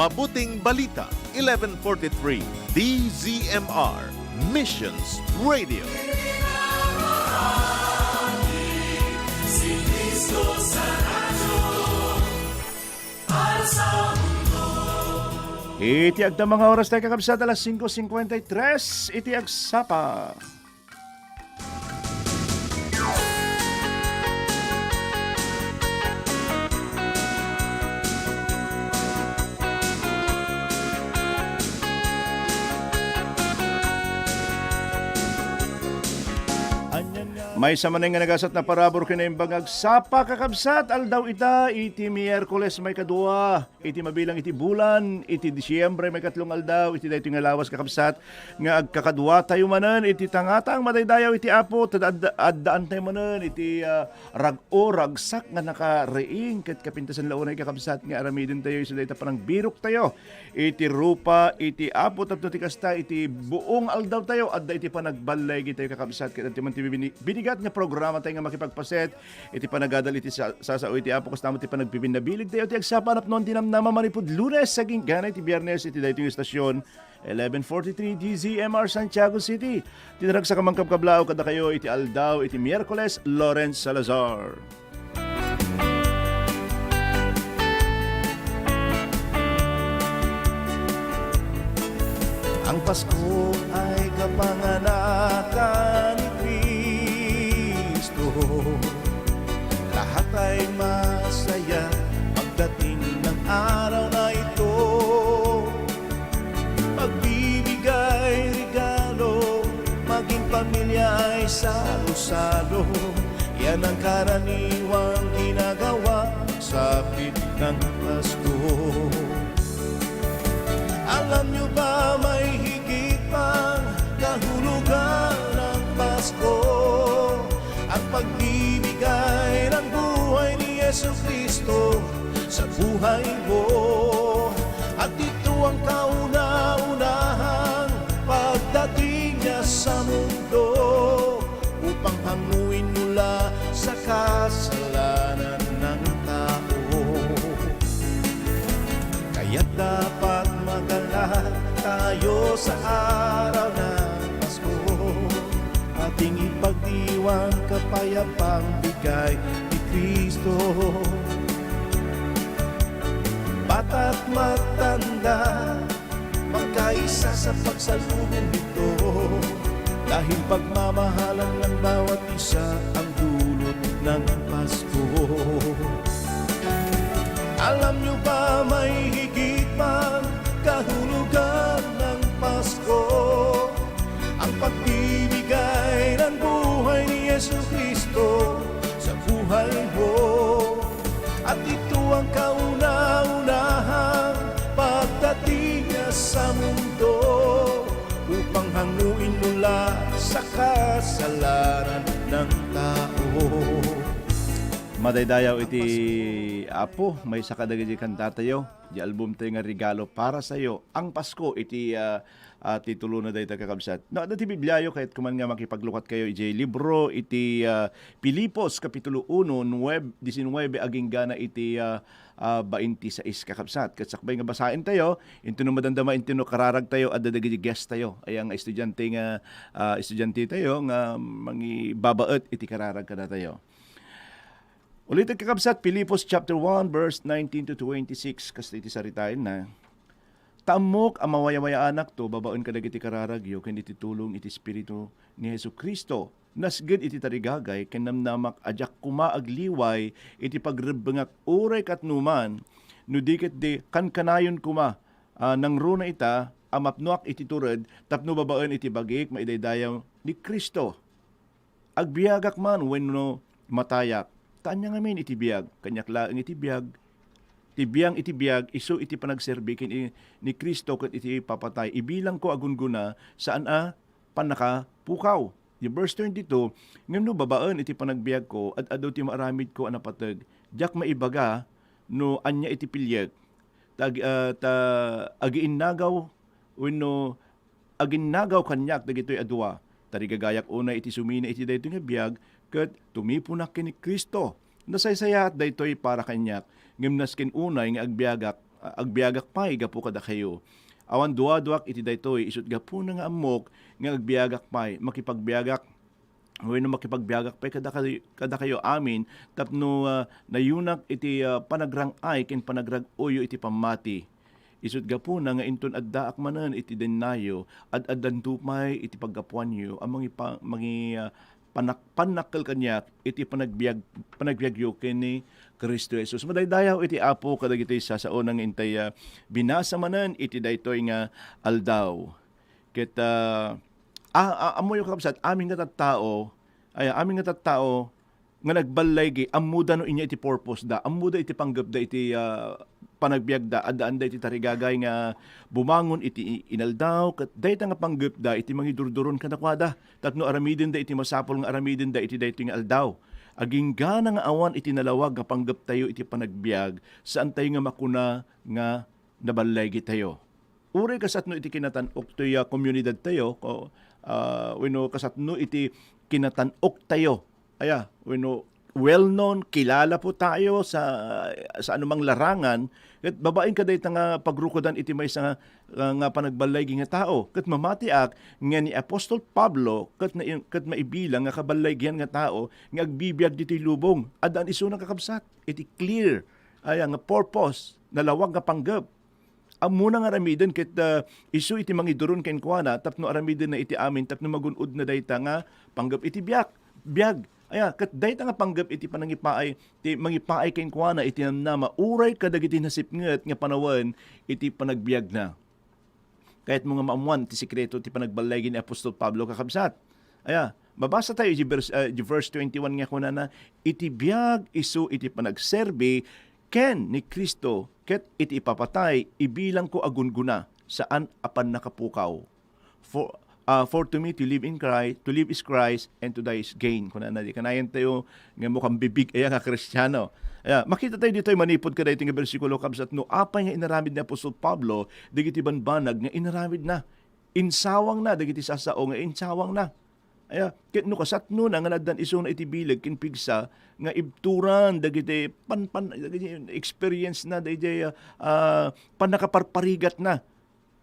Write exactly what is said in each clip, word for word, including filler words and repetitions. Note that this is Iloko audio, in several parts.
Mabuting Balita, eleven forty-three, D Z M R, Missions Radio. Iti agta nga oras tayo, kakabsat, alas singko singkwenta y tres iti agsapa. Maysa manen nga nagasat a parabur ken naimbag nga agsapa, kakabsat, aldaw ita iti Miyerkules maikadua iti mabilang iti bulan iti Disiembre, maikatlo nga aldaw iti daytoy nga lawas, kakabsat, nga agkakaduatayo manen iti tangatang madaydayaw iti Apo, ta ad-, addaantayo manen iti, ah, rag-o, ragsak nga nakariing ket kapintasen la unay, kakabsat, nga aramidentayo isu dayta panangbiroktayo iti rupa iti Apo tapno ti kasta iti buong aldawtayo adda iti panagballigi tayo, kakabsat, ket adda man ti bibini-, binigat nga programatayo nga makipagpaset iti panagadal iti sa-, sasao iti Apo, kasta met ti panagbibinnabiligtayo ti agsapa napno ti namnama manipud Lunes agingga iti Biernes iti daytoy nga istasyon, eleven forty-three D Z M R Santiago City. Ti naragsak a mangkabkablaaw kadakayo iti aldaw iti Miyerkules, Lawrence Salazar. Ang Pasko ay kapanganakan ni Kristo. Lahat ay masaya pagdating ng araw na ito. Pagbibigay regalo, maging pamilya ay salo-salo. Yan ang karaniwang ginagawa sa sapit ng Pasko. Alam nyo ba may higit pang kahulugan ng Pasko? Ang pagbibigay ng buhay ni Yesu Kristo sa buhay mo. At ito ang kauna-unahang pagdating niya sa mundo upang hanguin mula sa kasalanan ng tao. Kaya dapat magalak tayo sa araw ng Pasko. Ating ipagdiwang kapayapang bigay ni Kristo. Bata't matanda, magkaisa sa pagsalubong nito. Dahil pagmamahalan ng bawat isa ang dulot ng Pasko. Alam nyo ba may higit pang kahulugan ng Pasko? Ang pagbibigay ng buhay ni Yesu Kristo sa buhay mo. At ito ang kauna-unahang pagdating niya sa mundo upang hanguin mula sa kasalanan ng tao. Madaydayaw iti Apo, maysa kadagiti kantatayo, di albumtayo nga Regalo Para Sayo, Ang Pasko iti, ah, ah, titulona dayta, kakabsat. No, adda ti Bibliayo, kayatko man nga makipaglukat kayo idiay libro iti, ah, Filipos, Kapitulo uno, nueb-, disinnuebe, aginggana iti, ah, ah, bainti sais, kakabsat. Ket sakbay nga basaentayo, intono madamdama, intono kararagtayo, adda dagiti guest tayo. Aya nga estudiante nga, ah, estudiante tayo nga mangibabaet iti kararag kadatayo. Ulitek, kakabsat, Filipos chapter one, verse nineteen to twenty-six, kasta iti saritaenna. Ta ammok a mawayawayaanak to babaen kadagiti kararagyo ken iti tulong iti Espiritu ni Jesu-Cristo. Nasged iti tarigagay ken namnamak a diak koma agliway iti pagrebbengak uray katnoman, no di ket di kankanayon koma a nangruna ita a mapnoak iti tured tapno babaen iti bagik maidaydayaw ni Cristo. Agbiagak man wenno matayak, ta ania ngamin iti biag, kaniak laeng iti biag. Ti biang iti biag, isu iti panagserbi ken i-, ni Cristo ket iti ipapatay. Ibilangko a gunggona, saan a pannakapukaw. Di verse twenty-two, ngem no babaen iti panagbiagko, ad-adu ti maaramidko a napateg. Diak maibaga no ania iti piliek. Ta ag-, ah, ta agiinnagaw wenno aginnagaw kaniak dagitoy a dua. Tarigagayak unay iti sumina iti daytoy nga biag, ket tumiponak ken ni Cristo. Nasaysayaat daytoy para kaniak, ngem nasken unay nga agbiagak, a-, agbiagak pay gapu kadakayo. Awan duaduak iti daytoy, isut' gapuna nga ammok nga agbiagak pay, makipagbiagak wenno makipagbiagak pay kadakayo, kadakayo amin tapno, ah, nayunak iti, ah, panagrang-ay ken panagrag-oyo iti pammati. Isut' gapuna nga inton addaak manen iti dennayo, ad-addanto pay iti paggapuanyo a mangipa-, mangi-, ah, panak-, pannakkel kaniak iti panagbiag-, panagbiagyo ken ni Cristo Jesus. Madaydayaw iti Apo kadagiti sasaona nga intay, ah, binasa manen iti daytoy nga aldaw. Ket, ah, a-, a-, ammoyo, kakabsat, amin nga tattao, ay, amin nga tattao nga nagballaygi, ammoda no ania iti purpose da, ammoda iti panggepda iti, ah, panagbiagda, addaanda iti tarigagay nga bumangon iti i-, inaldaw, ket dayta nga panggepda iti mangidurduron kadakuada, tapno aramidenda iti masapul nga aramidenda iti daytoy nga aldaw. Aginggana nga awan iti nalawag nga panggeptayo iti panagbiag, saantayo nga makuna nga naballaygi tayo. Uray kasatno iti kinatan-ok toy, ah, komunidad tayo, ko, ah, wenno kasatno iti kinatan-ok tayo. Aya, wenno well known, kilala po tayo sa, sa anumang larangan, ket babaen kadayta nga pagrukodan iti maysa nga, nga panagballaygi nga tao. Ket mamatiak nga ni Apostol Pablo ket na, ket maibilang nga kaballaygian nga tao nga agbibiag ditoy lubong. Addaan isuna, kakabsat, iti clear, aya, nga purpose, nalawag nga panggep. Ammona nga aramiden ket, ah, isu iti mangiduron kenkuana tapno aramidenna iti amin tapno magun-odna dayta nga panggep iti biag. Biag. Aya, ket dayta nga panggep iti panangipaay, ti mangipaay kenkuana iti namnama uray kadagiti nasipnget nga panawen iti panagbiagna. Kayatmo nga maammuan ti sekreto ti panagballaygi ni Apostol Pablo, kakabsat. Aya, mabasa tayo iti vers-, ah, iti verse twenty-one nga kunana, "Iti biag isu iti panagserbi ken ni Cristo, ket iti ipapatay, ibilangko a gunggona, saan a pannakapukaw. For, ah, for to me to live in Christ, to live is Christ, and to die is gain." Kunana, di kanayan tayo nga mukambibig aya nga Kristiano. Aya, makita tayo ditoy manipud kadaytoy nga bersikulo, kabsat, no apay nga inaramid ni Apostol Pablo dagiti banbanag nga inaramidna. Insawangna dagiti sasao nga insawangna. Aya, ket no kasatnona nga naddan isuna iti bileg ken pigsa nga ibturan dagiti pan-, pan-, dagiti experience na, dagiti, ah, pannakaparparigatna.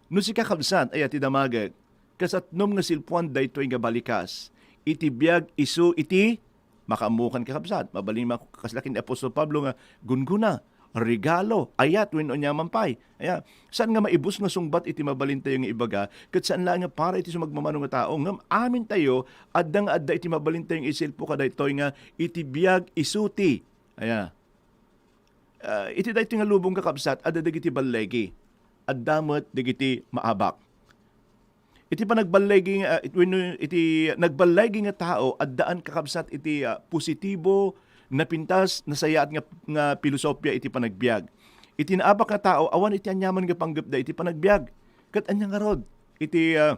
No sika, kabsat, aya ti damagek, kasatnom nga silpuan daytoy nga balikas iti biag isu iti makaammokan, kakabsat. Mabalin, ma-, kasla ken ni Apostol Pablo nga gunggona, regalo, ayat, wenno aniaman pay. Aya, saan nga maibus nga sungbat iti mabalintayo nga ibaga, ket saan laeng nga para iti sumagmamano nga tao, ngem amintayo, adda nga adda iti mabalintayo nga isilpo kadaytoy nga iti biag isu ti. Aya. Ah, iti daytoy nga lubong, kakabsat, adda dagiti ballegi. Adda met dagiti maabak. Iti panagballegi nga, ah, it-, wenno iti nagballaygi nga tao, addaan, kakabsat, iti, ah, positibo, napintas, nasayaat nga, nga pilosopia iti panagbiag. Iti naabak nga tao, awan iti aniaman nga panggepda iti panagbiag. Ket ania ngarud iti, ah,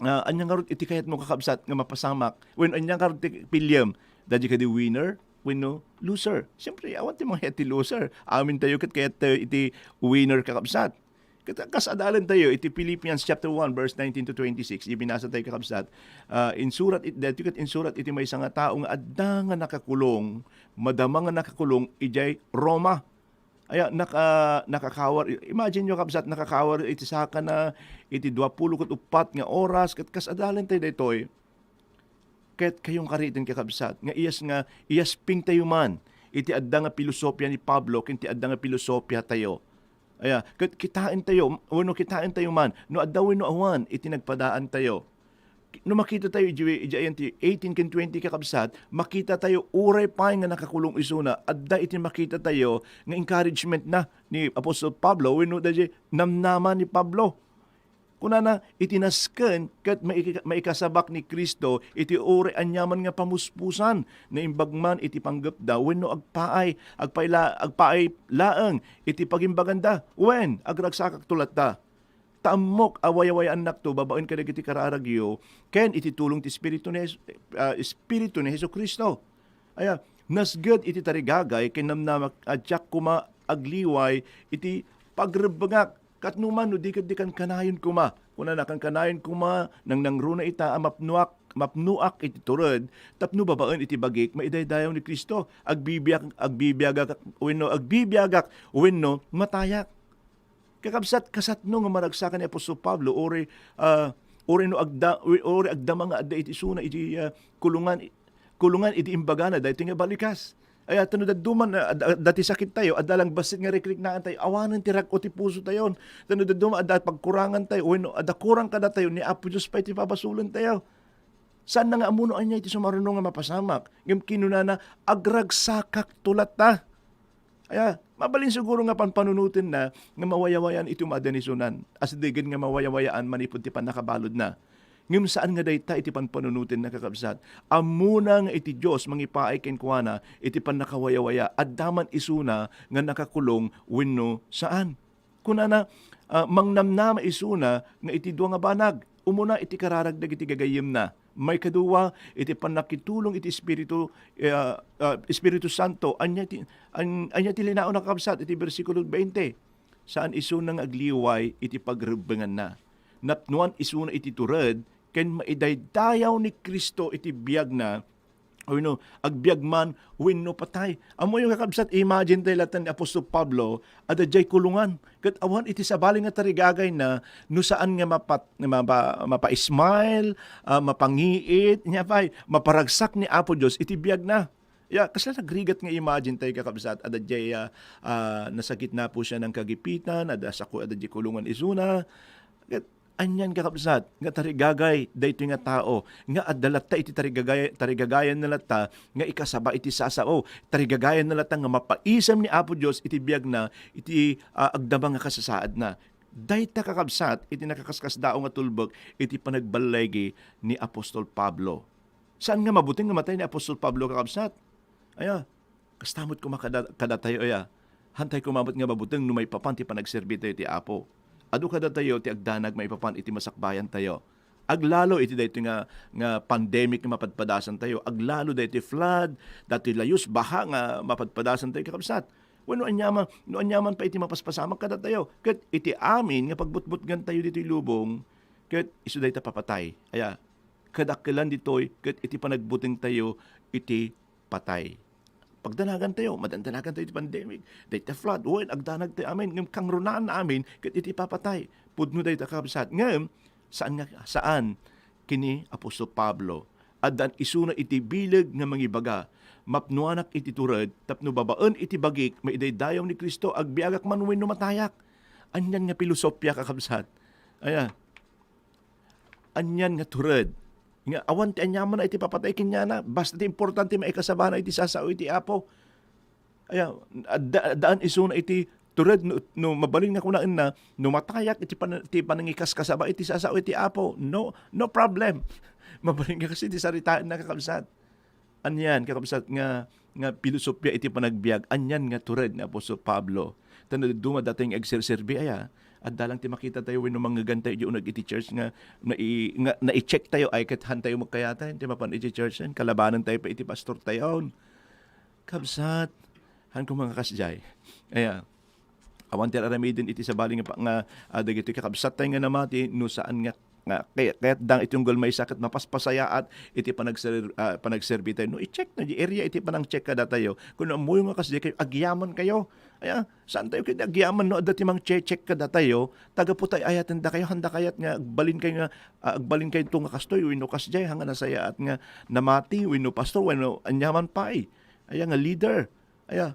ah, ania ngarud iti kayatmo, kakabsat, nga mapasamak? Wenno ania ngarud ti piliem? Dadi kadi winner wenno loser? Siyempre, awan ti mga ti loser. Amintayo ket kayattayo iti winner, kakabsat. Ket kas adalentayo iti Philippians chapter one, verse nineteen to twenty-six, ibinasa tayo, kakabsat. Ah, insurat it-, daytoy ket insurat iti maysa nga tao nga adda nga nakakulong, madama nga nakakulong idiay Roma. Aya, naka-, nakakawar, i-, imagine yo, kabsat, nakakawar iti sakana iti duapulo ket uppat nga oras, ket kas adalentayo daytoy. Ket kayong kariten, kakabsat, nga iyas nga, iyaspingtayo man iti adda nga pilosopia ni Pablo ken ti adda nga pilosopia tayo. Aya, ket kitaentayo, wenno kitaentayo man, no adda wenno awan iti nagpadaantayo. No makita tayo iti, iti ayan ti eighteen ken twenty, kakabsat, makita tayo uray pay nga nakakulong isuna, adda iti makita tayo nga encouragement na ni Apostol Pablo wenno daydi namnama ni Pablo. Kunana, iti nasken ket maika-, maikasabak ni Cristo iti uray aniaman nga pamuspusan, naimbag man iti panggepda wenno agpaay, agpaila-, agpaay laeng iti pagimbaganda. Wen, agragsakakto latta. Ta ammok a wayawayaannakto babaen kadagiti kararagyo ken iti tulong ti Espiritu ni Jes-, ah, Espiritu ni Jesu-Cristo. Aya, nasged iti tarigagay ken namnamak a diak koma agliway iti pagrebbengak. Ket no man, no di ket di kankanayon koma. Kunana, kankanayon koma, nangnangruna ita a mapnoak, mapnoak iti tured, tapno babaen iti bagik maidaydayaw ni Cristo. Agbibiag-, agbibiagak wenno, agbibiagak wenno matayak. Kakabsat, kasatno nga maragsakan ni Apostol Pablo, uri, ah, uri no agda-, uri agdama nga adda iti isuna iti, ah, kulungan, kulungan iti imbagana, daytoy nga balikas. Ay, ta no dadduma, ah, adda, adda ti sakit tayo, adda lang bassit nga rikriknaan tayo, awanen ti rag-o ti puso tayo. Ta no dadduma, adda pagkurangan tayo, wenno adda kurang kadatayo, ni Apo Dios pay ti pabasolen tayo. Saan na nga ammo no ania iti sumaruno nga mapasamak. Ngem kinunana, "Agragsakakto latta." Aya, mabalin siguro nga panpanunotenna nga mawayawayaan iti umada ni sunan. Asidegen nga mawayawayaan manipud ti pannakabaludna. Ngem saan nga dayta iti panpanunotenna, kakabsat. Ammona nga iti Dios mangipaay kenkuana iti pannakawayawaya. Adda man isuna nga nakakulong wenno saan. Kunana, ah, mangnamnama isuna nga iti dua nga banag. Umuna iti kararag dagiti gagayyemna. Maikadua, iti pannakitulong iti Espiritu, ah, ah, Espiritu Santo. Ania ti, an-, ania ti linaon a kabsat iti bersikulo twenty? Saan isuna nga agliway iti pagrebbenganna. Napnuan isuna iti tured ken maidaydayaw ni Cristo iti biagna wenno agbiag man wenno patay. Ammoyo, kakabsat, imagine tayo latta ni Apostol Pablo, adda diay kulungan. Ket awan iti sabali nga tarigagayna no saan nga mapat-, mapa-, mapa-smile, ah, mapangiit, nia pay, maparagsak ni Apo Dios iti biagna. Ya, kasla nagrigat nga imagine tayo, kakabsat, adda diay, ah, ah, nasakit na po siya ng kagipitan, adda sako, adda diay kulungan isuna. Ket Anian, kakabsat, nga tarigagay daytoy nga tao nga adda latta iti tarigagay-, tarigagayanna latta nga ikasaba iti sasao, tarigagayanna latta nga mapaisem ni Apo Dios iti biagna iti, ah, agdama nga kasasaadna. Dayta, kakabsat, iti nakaskasdaaw nga tulbek iti panagballigi ni Apostol Pablo. Saan nga mabuteng nga matay ni Apostol Pablo, kakabsat? Aya, kasta met koma kada-, kadatayo, aya. Hantay koma met nga mabuteng no maipapan ti panagserbi tayo ti Apo. Adu kadatayo ti agdanag maipapan iti masakbayan tayo. Aglalo iti daytoy nga, nga pandemic nga mapadpadasan tayo. Aglalo daytoy flood, daytoy layus, baha nga mapadpadasan tayo, kakabsat. Wenno aniaman, no aniaman pa iti mapaspasamak kadatayo. Ket iti amin nga pagbutbutgan tayo ditoy lubong, ket isu dayta papatay. Aya, kadakkelan ditoy, ket iti panagbuteng tayo iti patay. Pagdanagan tayo, madandanagan tayo iti pandemic, dayta flood, wen, agdanag tayo amin, ngem kangrunaan amin, ket iti papatay. Pudno dayta, kabsat. Ngem, saan nga, saan? Kini Apostol Pablo, addan isuna iti bileg nga mangibaga, "Mapnuanak iti tured, tapno babaen iti bagik, maidaydayaw ni Cristo, agbiagak man wenno matayak." Anian nga pilosopia, kakabsat. Aya, anian nga tured. Nga awan ti aniamanna iti papatay kenkuana, basta ti importante maikasabana iti sasao iti Apo. Aya, adda-, addaan isuna iti tured no, no mabalin nga kunaenna, no matayak iti pan-, ti panangikaskasaba iti sasao iti Apo, no, no problem. Mabalin nga kasi ti saritaenna, kakabsat. Anian, kakabsat, nga, nga pilosopia iti panagbiag, anian nga tured ni Apostol Pablo. Ta no dadduma datayo nga agserserbi, aya, adda lang ti makita tayo wenno mangngegan tayo di uneg iti church nga nai-, nga nai-check tayo, ay, ket han tayo magkayatan ti mapan iti church, kalabanan tayo pa iti pastor tayo. Kabsat, han ko mga kasjay. Aya, awan ti aramiden iti sabali nga pa-, nga, ah, dagitoy kakabsat tayo nga namati, no saan nga, nga kay-, kayatda iti unggal maysa ket mapaspasayaat iti panagser-, ah, panagserbi tayo. No, i-check na di area iti panang-check kadatayo. Kuno ammoyo nga kasdi kayo, agyaman kayo. Aya, saan tayo ket agyaman no adda ti mang-check kadatayo? Taga po tayo, ayatenda kayo, handa kayat nga agbalin kayo nga, ah, agbalin kayo to nga kastoy, wenno kasdiay, hanga nasayaat nga namati, wenno pastor, wenno anyaman pay. Aya nga leader. Aya,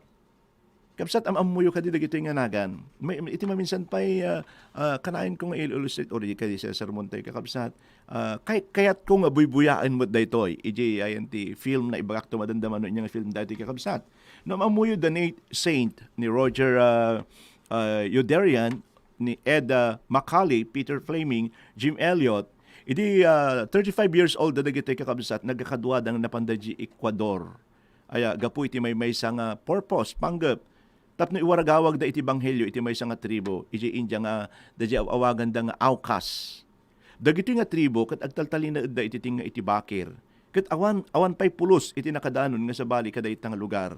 Kabsat, am-ammoyo kadi dagitoy nga nagan. May, iti maminsan pay, ah, ah, kanayon ko nga il-illustrate or di kadi sa sermon tayo, kakabsat. Ah, kay-, kayat ko nga buybuyaen met daytoy. Iti ayan ti film na ibagak to madamdama no inya nga film daytoy, kakabsat. No, am-ammoyo The Late Saint ni Roger, ah, ah, Youderian, ni Ed, ah, McCully, Peter Fleming, Jim Elliot. Idi, ah, thirty-five years old da dagitoy, kakabsat, nagkakaduadang napanda di Ecuador. Aya, gapu iti maymaysa nga purpose, panggep, tapno iwaragawagda iti ebanghelio iti maysa nga tribu, iti India nga daydi aw-awaganda nga Aucas. Dagitoy nga tribu ket agtaltalinaedda iti tengnga iti bakir. Ket awan, awan pay pulos iti nakadanon nga sabali kadayta nga lugar.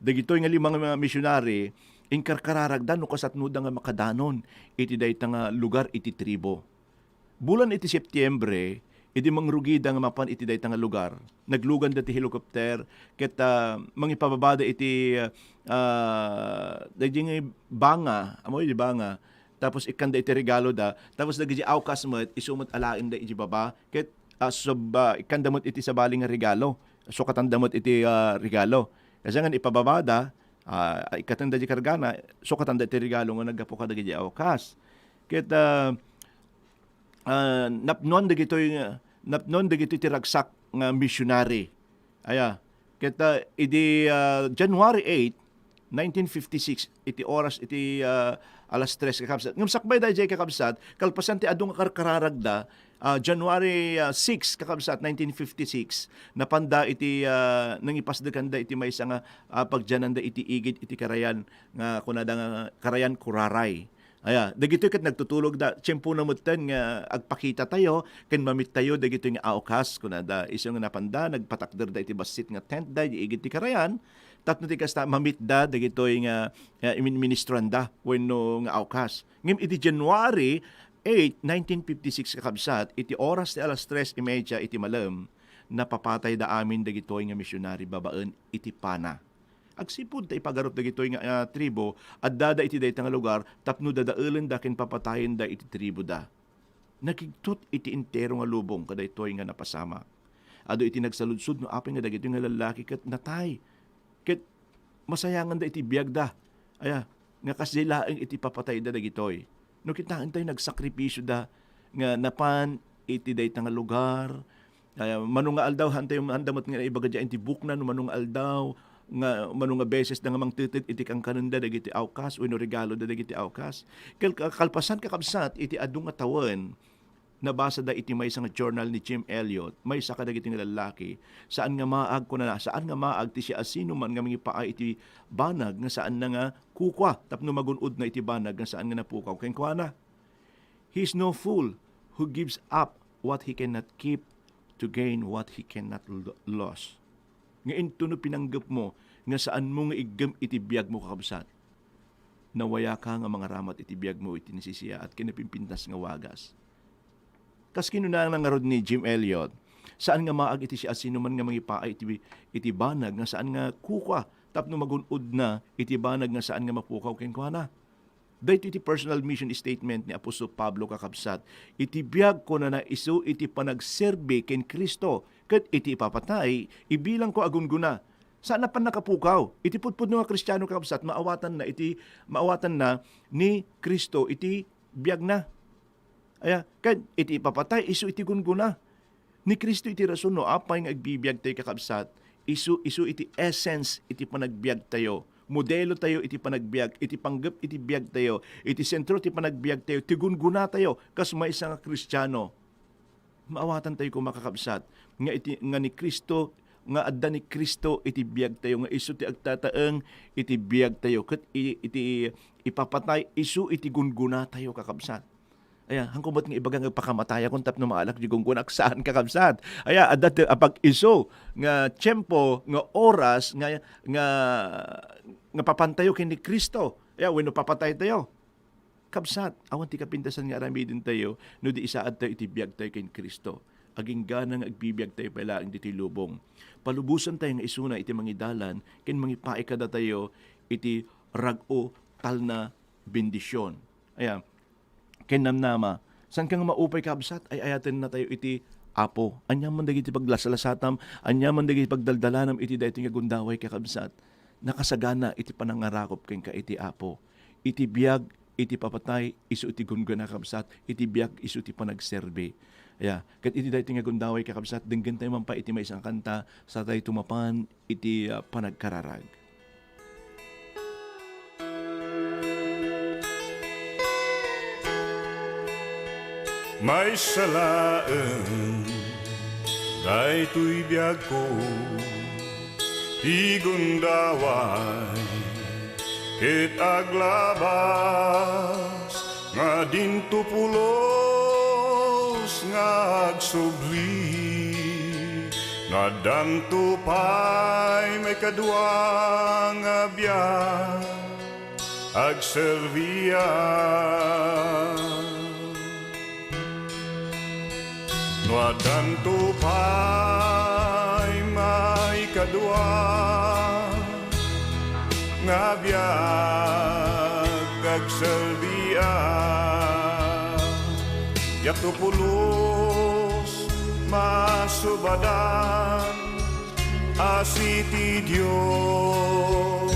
Dagitoy nga lima nga misionary, inkarkararagda no kasatnoda nga makadanon iti dayta nga lugar iti tribu. Bulan iti Septiembre, idi mangrugida nga mapan iti dayta nga lugar, nagluganda ti helicopter ket, ah, mangipababada iti, ah, daydi nga banga, ammo di banga, Tapos ikkanda iti regaloda. Tapos dagiti awkas met, isu met alaenda iti baba. Ket, ah, sub-, ah, ikkanda met iti sabali nga regalo. Sukatanda met iti, ah, regalo. Kasdiay ngan ipababada, ah, ikkatenda ti kargana, sukatanda iti regalo nga naggapu kadagiti awkas. Ket, ah, ah, napnoan dagitoy nga, napnoan dagitoy ti ragsak nga missionary. Aya, ket, ah, idi, ah, January eight, nineteen fifty-six, iti oras iti, ah, alas tres, kakabsat. Ngem sakbay daydiay, kakabsat, kalpasan ti adu nga karkararagda, ah, January, ah, six, kakabsat, nineteen fifty-six, napanda iti, ah, nangipasdekanda iti maysa nga, ah, pagdiananda iti igid iti karayan nga kunada nga Karayan Kuraray. Aya, dagitoy ket nagtutulogda, tiempona metten nga agpakitatayo ken mamittayo dagitoy nga awkas, kunada. Isu nga napanda, nagpatakderda iti bassit nga tentda idi igid ti karayan, tapno ti kasta, mamitda dagitoy nga, nga iminministranda wenno nga awkas. Ngem idi January eight, nineteen fifty-six, kakabsat, iti oras ti alas tres y media iti malem, napapatayda amin dagitoy nga misionary babaen iti pana. Agsipud ta ipagarup dagitoy nga, ah, tribu, addada iti dayta nga lugar tapno dadaelenda ken papatayenda iti tribuda. Nakigtot iti entero nga lubong kadaytoy nga napasamak. Adu iti nagsaludsod no apay nga dagitoy nga lallaki ket natay. Ket masayanganda iti biagda. Aya, nga kasdiay laeng iti papatayda dagitoy. No kitaentayo, nagsakripisioda nga napan iti dayta nga lugar, Ay, mano nga aldaw, hantay, handa met nga ibagadian ti bukna no mano nga aldaw, nga mano nga beses da nga mangteted iti kankanenda dagiti awkas wenno regaloda dagiti awkas. Kal-, kalpasan, kakabsat, iti adu nga tawen, nabasada iti maysa nga journal ni Jim Elliot, maysa kadagiti nga lallaki, saan nga maag, kunana, saan nga maag ti siasinoman nga mangipaay iti banag nga saanna nga kukua tapno magun-odna iti banag nga saan nga napukaw kenkuana. He is no fool who gives up what he cannot keep to gain what he cannot lo-, lose. Nga intono pinanggepmo nga saanmo nga iggem iti biagmo, kakabsat, nawayaka nga mangaramat iti biagmo iti nasisiyaat ken napimpintas nga wagas. Kas kinunana ngarud ni Jim Elliot, saan nga maag iti siasinoman nga mangipaay iti, iti banag nga saan nga kukua tapno magun-odna iti banag nga saan nga mapukaw kenkuana. Daytoy ti personal mission statement ni apostol Pablo, kakabsat. Iti biag, kunana, isu iti panagserbi ken Cristo, ket iti ipapatay, ibilangko a gunggona. Saan a pannakapukaw. Iti pudpudno nga Kristiano, kakabsat, maawatanna iti, maawatanna ni Cristo iti biagna. Aya, ket iti ipapatay, isu iti gunggona. Ni Cristo iti rason no apay nga agbibiagtayo, kakabsat, isu, isu iti essence iti panagbiagtayo. Modelo tayo iti panagbiag, iti panggep iti biagtayo, iti sentro ti panagbiagtayo, ti gunggona tayo kas maysa nga Kristiano. Maawatantayo koma, kakabsat, nga iti, nga ni Cristo, nga adda ni Cristo iti biagtayo, nga isu ti agtataeng iti biagtayo, ket i-, iti ipapatay, isu iti gunggona tayo, kakabsat. Aya, hanko met nga ibaga nga pakamatayakon tapno maalak di gunggonak? Saan, kakabsat. Aya, adda ti apag-isu nga tiempo, nga oras, nga, nga, nga papantayo ken ni Cristo. Aya, wenno papataytayo. Kabsat, awan ti kapintasan nga aramidentayo no di isaadtayo iti biagtayo ken Cristo. Aginggana nga agbibiagtayo pay laeng ditoy lubong. Palubosantayo nga isuna iti mangidalan ken mangipaay kadatayo iti rag-o talna bendision. Aya, ken namnama, saan ka nga maupay, kabsat? Ay-ayatennatayo iti Apo. Aniaman dagiti paglaslasatam, aniaman dagiti pagdaldalanam iti daytoy nga gundaway, kakabsat, nakasagana iti panangarakop kenka iti Apo. Iti biag, iti papatay, isu iti gunggona, kabsat, iti biag, isu ti panagserbi. Ya, ket iti daytoy nga gundaway, kakabsat, denggentayo man pay iti maysa nga kanta, satayo tumapan iti, ah, panagkararag. Maysa laeng daytoy biagko, ti gundaway ket aglabas nga dinto pulos nga agsubli, no addanto pay maikadua nga biag, agserbiak. No addanto pay maikadua nga biag, agserbiak. Diakto pulos masubadan a siti Dios,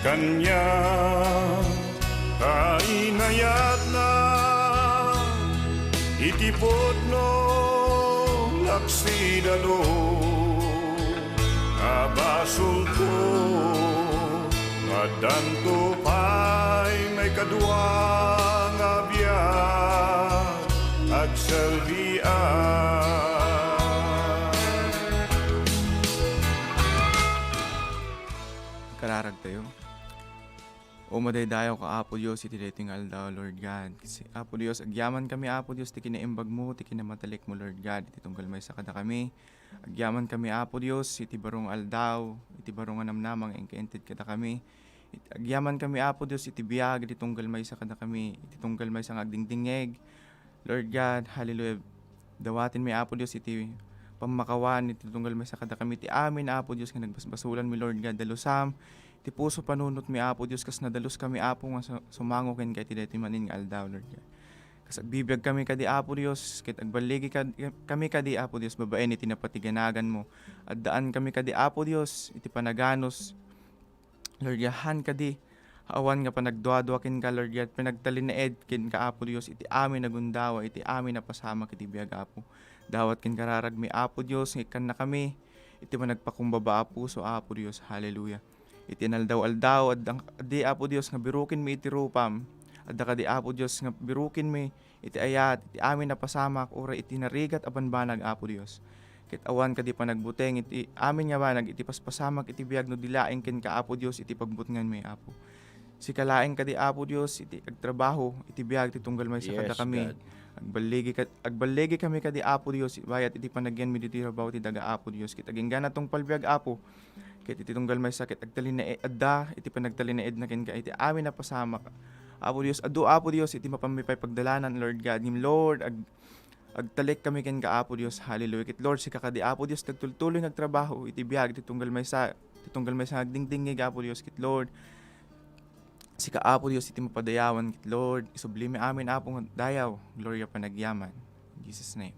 kaniak a inayatna iti pudno laksi dado a basolko. Addanto pay maikadua nga biag, agserbian. Kararagtayo. O madaydayaw ka, Apo Dios, iti daytoy nga aldaw, Lord God. Kasi, Apo Dios, agyaman kami, Apo Dios, ti kinaimbag mo, ti kinamatalik mo, Lord God, iti tunggal maysa kada kami. Agyaman kami, Apo Dios, iti baro nga aldaw, iti baro nga namnama nga inka inted kada kami. It-, agyaman kami, Apo Dios, iti biag, iti tunggal maysa kada kami, iti tunggal maysa nga agdingdingngeg. Lord God, hallelujah. Dawaten mi, Apo Dios, iti pammakawan, iti tunggal maysa kada kami, iti amin, Apo Dios, nga nagbasbasolan mi, Lord God, dalusam, iti puso panunot mi, Apo Dios, kas nadalus kami, Apo, nga su-, sumango kenka iti daytoy manen nga aldaw, Lord God. Kas agbibiag kami kadi, Apo Dios, ket agballigi kad-, kami kadi, Apo Dios, babaen iti napatiganagan mo. Addaan kami kadi, Apo Dios, iti panaganus. Lord, yahan kadi, awan nga panagduadua kenka, Lord God, panagtalinaed kenka, Apo Dios, iti amin a gundaway, iti amin a pasamak iti biag, Apo. Dawat ken kararagmi, Apo Dios, nga ikkanna kami iti managpakumbaba a puso, Apo Dios. Hallelujah. Iti inaldaw-aldaw, adda-, adda kadi, Apo Dios, nga birukinmi iti rupam. Adda kadi, Apo Dios, nga birukinmi iti ayat, iti amin a pasamak, uray iti narigat a banbanag, Apo Dios. Ket awan kadi panagbuteng iti amin nga banag iti paspasamak iti biag no di laeng kenka, Apo Dios, iti pagbutnganmi, Apo. Sika laeng kadi, Apo Dios, iti agtrabaho iti biag ti tunggal maysa kada Yes, kami. God. Agballigi ka-, agballigi kami kadi, Apo Dios, bayat iti panagyanmi ditoy rabaw ti daga, Apo Dios. Ket agingga natungpal biag, Apo. Ket iti tunggal maysa ket agtalinaed-, adda iti panagtalinaedna kenka iti amin a pasamak. Apo Dios, adu, Apo Dios, iti mapanmi pay pagdalanan, Lord God. Ngem, Lord, ag-, agtalek kami kenka, Apo Dios. Hallelujah. Ket, Lord, sika kadi, Apo Dios, nagtultuloy nga agtrabaho iti biag ti tunggal maysa, ti tunggal maysa nga agdingdingngeg, Apo Dios. Ket, Lord, sika, Apo Dios, iti mapadayawan. Ket, Lord, isublimi amin, Apo, nga dayaw, gloria, panagyaman. In Jesus' name.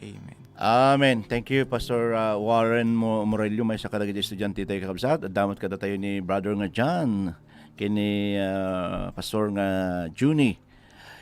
Amen. Amen. Thank you, Pastor, uh, Warren Mo-, Morello, maysa kadagiti estudiante tayo, kakabsat. Adda met kadatayo ni Brother nga John, ken ni, uh, Pastor nga Junie.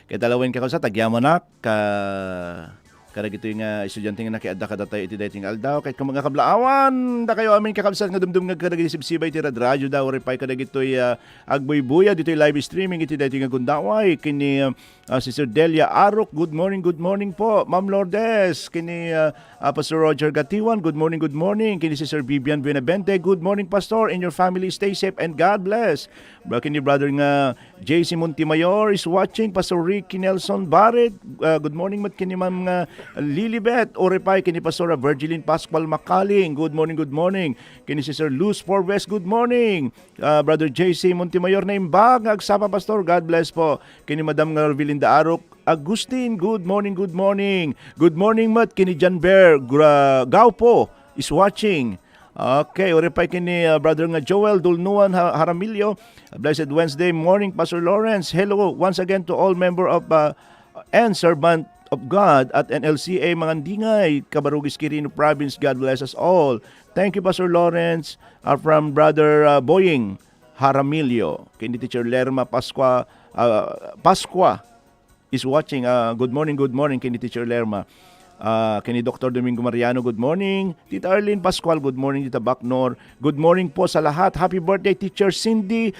Ket alawen, kakabsat, agyamanak, ka-, kadagitoy nga estudiante nga nakiadda kadatayo iti daytoy nga aldaw. Ket kung nga kablaawan, dakayo amin, kakabsat, nga dumdumngeg kadagiti sibsibay iti rad-, radyo da, uray pay kadagitoy, uh, agbuybuyad ditoy live streaming iti daytoy nga gundaway, ken ni, uh, Ah, Sister Delia Arok, good morning, good morning po. Ma'am Lourdes, kini, ah, ah, Pastor Roger Gatiwan, good morning, good morning. Kini Sister Vivian Benavente, good morning, Pastor, and your family, stay safe and God bless. Bro, kini brother nga J C Montemayor is watching, Pastor Ricky Nelson Barret, ah, good morning met kini Ma'am nga Lilibet, uray pay kini Pastor Virgilin Pascual Makaling, good morning, good morning. Kini Sister Luz Forbes, good morning. Ah, Brother J C Montemayor, naimbag nga agsapa, Pastor. God bless po. Kini Madam nga Rovelinda Arok Agustin, good morning, good morning. Good morning met kini John Bear Gra-, Gaupo is watching. Okay, uray pay kini, ah, Brother nga Joel Dulnuan Ha-, Jaramillo. A blessed Wednesday morning, Pastor Lawrence. Hello once again to all member of, ah, and servant of God at N L C A Mangandingay, Cabarugis, Quirino Province. God bless us all. Thank you, Pastor Lawrence, uh, from Brother, uh, Boying Jaramillo. Kini Teacher Lerma Pascua, uh, Pascua is watching. Uh, good morning, good morning, kini Teacher Lerma. Uh, kini Doctor Domingo Mariano, good morning. Tita Arlene Pascual, good morning, Tita Bacnor. Good morning po sa lahat. Happy birthday, Teacher Cindy.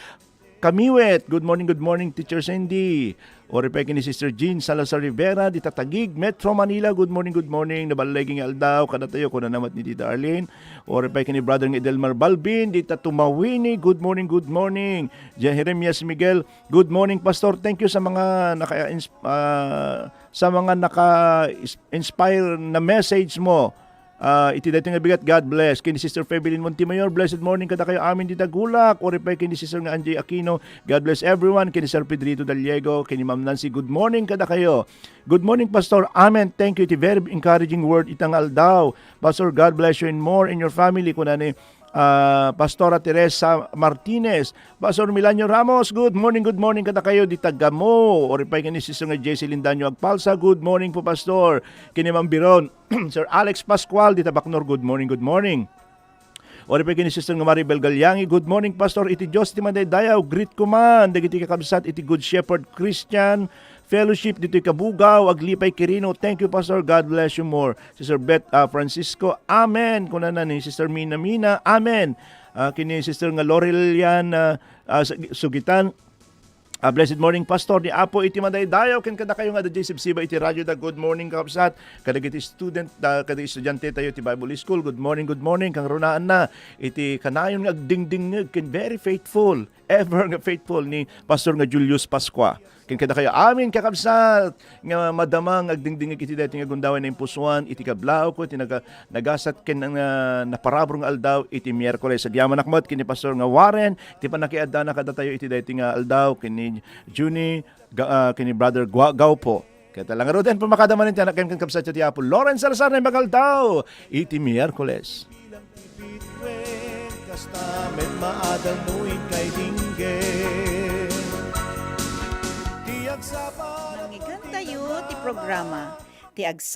Kamiwet, good morning, good morning, Teacher Cindy. Uray pay kini Sister Jean Salazar Rivera, dita Taguig, Metro Manila, good morning, good morning. Naballigi nga aldaw kadatayo, kunana met ni Tita Arlene. Uray pay kini Brother nga Edelmar Balbin, dita Tumawini, good morning, good morning. Jan Jeremias Miguel, good morning, Pastor. Thank you sa mga naka-ins-, ah, sa mga naka-is-, inspire na message mo. Ah, iti daytoy nga bigat, God bless. Kini Sister Febelin Montemayor, blessed morning kadakayo amin dita Gulak. Uray pay kini Sister nga Angie Aquino, God bless everyone. Kini Sir Pedrito Daliego, kini Ma'am Nancy, good morning kadakayo. Good morning, Pastor. Amen. Thank you. Iti very encouraging word ita nga aldaw. Pastor, God bless you and more in your family. Kunani, ah, Pastora Teresa Martinez. Pastor Milanio Ramos, good morning, good morning kadakayo, dita Gamo. Uray pay ken ni Sister nga Jessie Lindanio Agpalsa, good morning po, Pastor. Ken ni Ma'am Biron, Sir Alex Pascual, dita Bacnor, good morning, good morning. Uray pay ken ni Sister nga Maribel Galyangi, good morning, Pastor. Iti Dios ti madaydayaw, greet ko man dagiti kakabsat iti Good Shepherd Christian Fellowship ditoy Cabugao, Aglipay, Quirino. Thank you, Pastor. God bless you more. Sister Beth, ah, Francisco, amen. Kunana ni Sister Mina Mina, amen. Ah, ken ni Sister nga Lorelian, ah, ah, Sug-, Sugitan, ah, blessed morning, Pastor. Ni Apo iti madaydayaw ken kadakayo nga adda sibsiba iti radioda. Good morning, kakabsat. Kadagiti student, ah, kadagiti estudiante tayo ti Bible School. Good morning, good morning. Kangrunaanna iti kanayon nga agdingdingngeg ken very faithful, ever nga faithful ni Pastor nga Julius Pascua. Ken kadakayo amin, kakabsat, nga madama nga agdingdingngeg iti daytoy nga gundaway naimpusoan iti kablaaw ko, iti naga-, nagasat ken nga naparabur nga aldaw iti Miyerkules. Agyamanak met ken ni Pastor nga Warren, ti pannakiaddana kadatayo iti daytoy nga aldaw, ken ni Junie, ga-, ah, ken ni Brother Gua-, Gaupo. Ket la ngaruden, pumakaada manen ti anak ken kakabsat ti Apo Lawrence Salazar nga imbag nga aldaw iti Miyerkules. Kasta met maadal no inkay dinggen. Ti agsapa. Mangngegtayo ti programa, Ti Agsapa